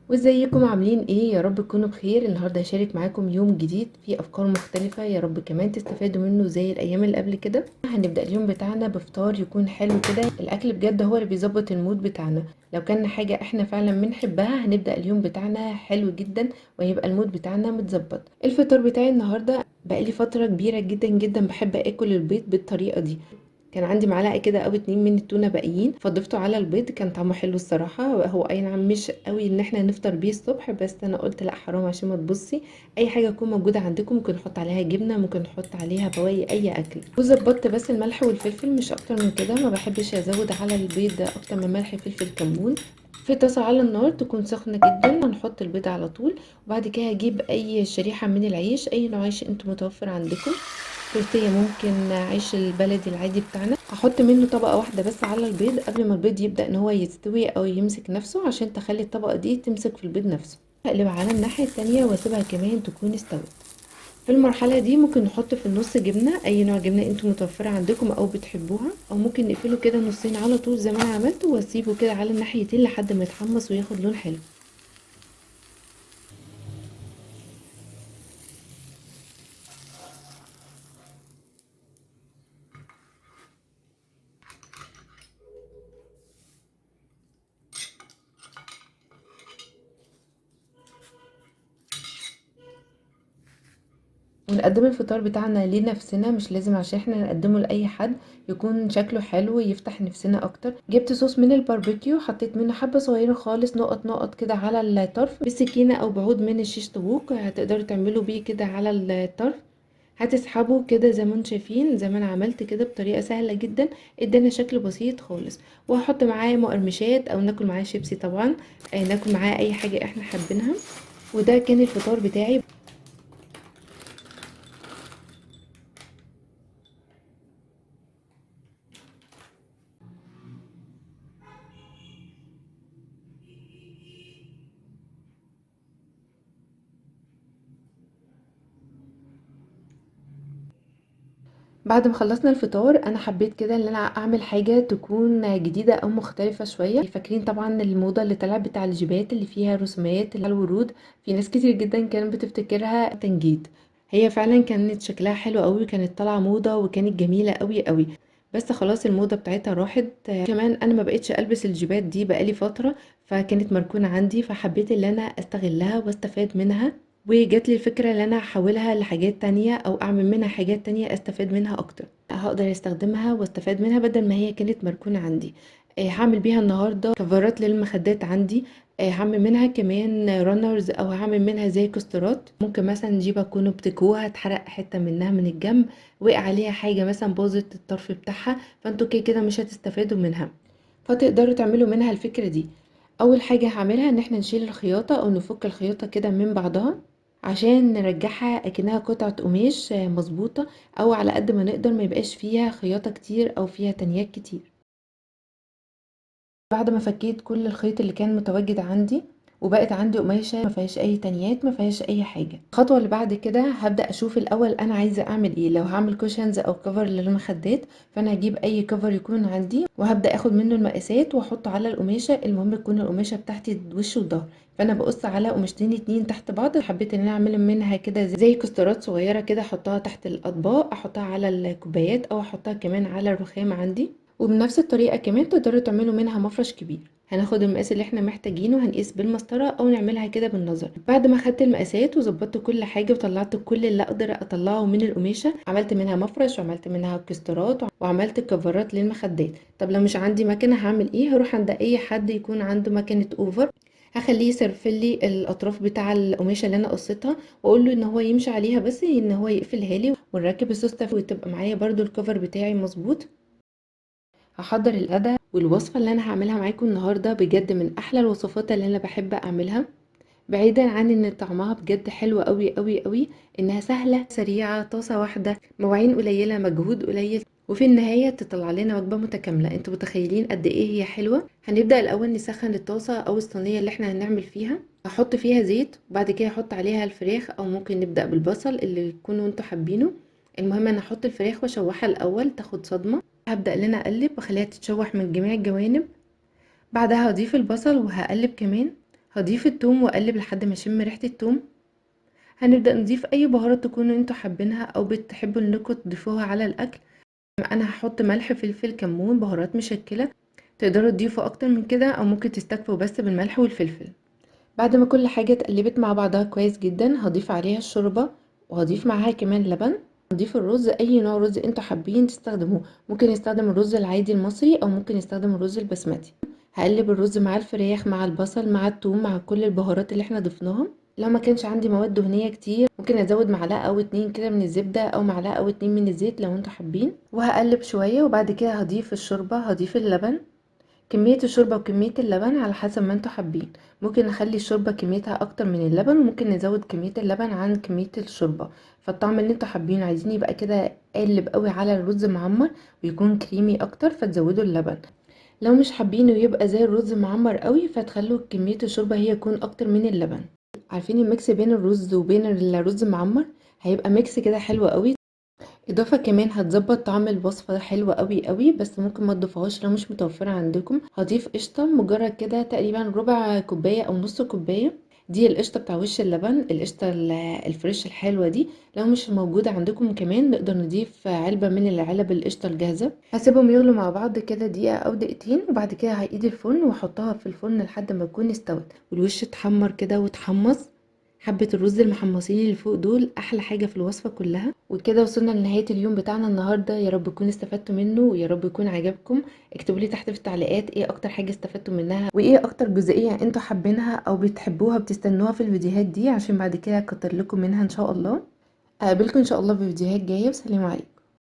وازيكم عاملين ايه؟ يا رب تكونوا بخير. النهارده هشارك معاكم يوم جديد فيه افكار مختلفة، يا رب كمان تستفادوا منه زي الايام اللي قبل كده. هنبدا اليوم بتاعنا بفطار يكون حلو كده. الاكل بجد هو اللي بيظبط ال mood بتاعنا. لو كان حاجة احنا فعلا بنحبها هنبدا اليوم بتاعنا حلو جدا وهيبقى ال mood بتاعنا متظبط. الفطار بتاعي النهارده بقالي فترة كبيرة جدا جدا بحب اكل البيض بالطريقة دي. كان عندي معلقه كده او 2 من التونه باقيين فضفته على البيض، كان طعمه حلو الصراحة. هو اي نعم مش قوي ان احنا نفطر بيه الصبح، بس انا قلت لا حرام عشان ما تبصي اي حاجة تكون موجودة عندكم. ممكن نحط عليها جبنه، ممكن نحط عليها بواقي اي اكل. وظبطت بس الملح والفلفل مش اكتر من كده، ما بحبش ازود على البيض اكتر من ملح فلفل كمون. في طاسه على النار تكون سخنة جدا هنحط البيض على طول، وبعد كده هجيب اي شريحة من العيش، اي نوع عيش انتم متوفر عندكم، تورتيه، ممكن عيش البلدي العادي بتاعنا. هحط منه طبقه واحدة بس على البيض قبل ما البيض يبدا ان هو يستوي او يمسك نفسه، عشان تخلي الطبقة دي تمسك في البيض نفسه. هقلبها على الناحية التانية واسيبها كمان تكون استوت. في المرحلة دي ممكن نحط في النص جبنه، اي نوع جبنه انتم متوفرة عندكم او بتحبوها، او ممكن نقفله كده نصين على طول زي ما انا عملت، واسيبه كده على الناحيتين لحد ما يتحمص وياخد لون حلو. ونقدم الفطار بتاعنا لنفسنا، مش لازم عشان احنا نقدمه لاي حد، يكون شكله حلو يفتح نفسنا اكتر. جبت صوص من الباربيكيو، حطيت منه حبه صغيرة خالص، نقط نقط كده على الطرف بالسكينة او بعود من الشيش طاووق، هتقدروا تعملوا بيه كده على الطرف. هتسحبه كده زي ما انتم شايفين، زي ما انا عملت كده بطريقة سهلة جدا، ادانا شكل بسيط خالص. وهحط معاه مقرمشات او ناكل معاه شيبسي، طبعا ناكل معاه اي حاجة احنا حابينها. وده كان الفطار بتاعي. بعد ما خلصنا الفطار انا حبيت كده ان انا اعمل حاجة تكون جديدة او مختلفة شوية. فاكرين طبعا الموضة اللي طلعت بتاع الجيبات اللي فيها رسومات على الورود، في ناس كتير جدا كانت بتفتكرها تنجيد. هي فعلا كانت شكلها حلو قوي، كانت طالعه موضة وكانت جميلة قوي قوي، بس خلاص الموضة بتاعتها راحت. كمان انا ما بقتش البس الجيبات دي بقالي فترة، فكانت مركونة عندي، فحبيت ان انا استغلها واستفاد منها. وجات لي الفكرة ان انا احولها لحاجات تانية او اعمل منها حاجات تانية استفاد منها اكتر، هقدر استخدمها واستفاد منها بدل ما هي كانت مركونة عندي. هعمل بيها النهاردة كفرات للمخدات عندي، هعمل منها كمان runners، او هعمل منها زي كوسترات. ممكن مثلا جيبه تكونوا بتكوها اتحرق حتة منها من الجنب، وقع عليها حاجة مثلا باظت الطرف بتاعها، فانتوا كده كده مش هتستفادوا منها، فتقدروا تعملوا منها الفكرة دي. اول حاجة هعملها ان احنا نشيل الخياطة او نفك الخياطة كده من بعضها عشان نرجعها اكنها قطعة قماش مظبوطة، او على قد ما نقدر ما يبقاش فيها خياطة كتير او فيها تنيات كتير. بعد ما فكيت كل الخيط اللي كان متواجد عندي وبقت عندي قماشة ما فيهاش اي تنيات، ما فيهاش اي حاجة. الخطوة اللي بعد كده هبدأ اشوف الاول انا عايزة اعمل ايه. لو هعمل cushions او cover للمخدات، فانا هجيب اي cover يكون عندي وهبدأ اخد منه المقاسات واحطه على القماشة. المهم تكون القماشة بتاعتي وش وظهر، فانا بقص على قماشتين 2 تحت بعض. حبيت ان انا اعمل منها كده زي كوسترات صغيرة كده، احطها تحت الاطباق، احطها على الكوبايات، او احطها كمان على الرخام عندي. وبنفس الطريقة كمان تقدروا تعملوا منها مفرش كبير. هناخد المقاس اللي احنا محتاجينه، هنقيس بالمسطرة او نعملها كده بالنظر. بعد ما خدت المقاسات وظبطت كل حاجة وطلعت كل اللي اقدر اطلعه من القماشة، عملت منها مفرش وعملت منها كسترات وعملت كفرات للمخدات. طب لو مش عندي مكنة هعمل ايه؟ هروح عند اي حد يكون عنده مكنة اوفر، هخليه يسرفلي الاطراف بتاع القماشه اللي انا قصيتها، واقول له ان هو يمشي عليها بس ان هو يقفلها لي، ونركب السوسته وتبقى معايا برده الكفر بتاعي مظبوط. هحضر الغدا، والوصفه اللي انا هعملها معاكم النهارده بجد من احلى الوصفات اللي انا بحب اعملها، بعيدا عن ان طعمها بجد حلو قوي قوي قوي، انها سهلة سريعة، طاسه واحدة، مواعين قليله، مجهود قليل، وفي النهاية تطلع لنا وجبة متكاملة. انتوا متخيلين قد ايه هي حلوة؟ هنبدا الاول نسخن الطاسه او الصينية اللي احنا هنعمل فيها. هحط فيها زيت، وبعد كده هحط عليها الفراخ، او ممكن نبدا بالبصل اللي تكونوا انتوا حابينه. المهم انا هحط الفراخ واشوحها الاول تاخد صدمة. هبدا ان انا اقلب واخليها تتشوح من جميع الجوانب. بعدها هضيف البصل وهقلب كمان. هضيف التوم واقلب لحد ما اشم ريحه التوم. هنبدا نضيف اي بهارات تكونوا انتوا حابينها او بتحبوا انكم تضيفوها على الاكل. انا هحط ملح، فلفل، كمون، بهارات مشكلة. تقدروا تضيفوا اكتر من كده او ممكن تستكفوا بس بالملح والفلفل. بعد ما كل حاجة اتقلبت مع بعضها كويس جدا هضيف عليها الشوربة، وهضيف معاها كمان لبن. نضيف الرز، اي نوع رز انتوا حابين تستخدموه، ممكن نستخدم الرز العادي المصري او ممكن نستخدم الرز البسمتي. هقلب الرز مع الفراخ مع البصل مع الثوم مع كل البهارات اللي احنا ضفناها. لو ما كانش عندي مواد دهنية كتير ممكن ازود معلقه او 2 كده من الزبدة او معلقه او 2 من الزيت لو انتوا حابين. وهقلب شوية وبعد كده هضيف الشوربة، هضيف اللبن. كمية الشوربة وكمية اللبن على حسب ما انتوا حابين، ممكن نخلي الشوربة كميتها اكتر من اللبن وممكن نزود كمية اللبن عن كمية الشوربة، فالطعم اللي انتوا حابينه. عايزين يبقى كده قالب قوي على الرز معمر ويكون كريمي اكتر فتزودوا اللبن. لو مش حابينه يبقى زي الرز معمر قوي فتخلوا كمية الشوربة هي يكون اكتر من اللبن. عارفين ال mix بين الرز وبين الرز معمر هيبقى mix كده حلو قوي. اضافه كمان هتظبط طعم الوصفة حلو قوي قوي، بس ممكن ما تضيفوهاش لو مش متوفرة عندكم. هضيف قشطه مجرد كده تقريبا ربع كوباية او نص كوباية، دي القشطه بتاع وش اللبن، القشطه ال fresh الحلوة دي. لو مش موجودة عندكم كمان نقدر نضيف علبة من العلب القشطه الجاهزة. هسيبهم يغلوا مع بعض كده دقيقة او دقيقتين، وبعد كده هقيد الفرن واحطها في الفرن لحد ما تكون استوت والوش اتحمر كده واتحمص. حبة الرز المحمصين اللي فوق دول احلى حاجة في الوصفة كلها. وكده وصلنا لنهاية اليوم بتاعنا النهاردة، يا رب تكونوا استفدتوا منه ويا رب يكون عجبكم. اكتبوا لي تحت في التعليقات ايه اكتر حاجة استفدتوا منها وايه اكتر جزئية انتوا حابينها او بتحبوها بتستنوها في الفيديوهات دي، عشان بعد كده اكتر لكم منها ان شاء الله. اقابلكم ان شاء الله في فيديوهات جاية، وسلام عليكم.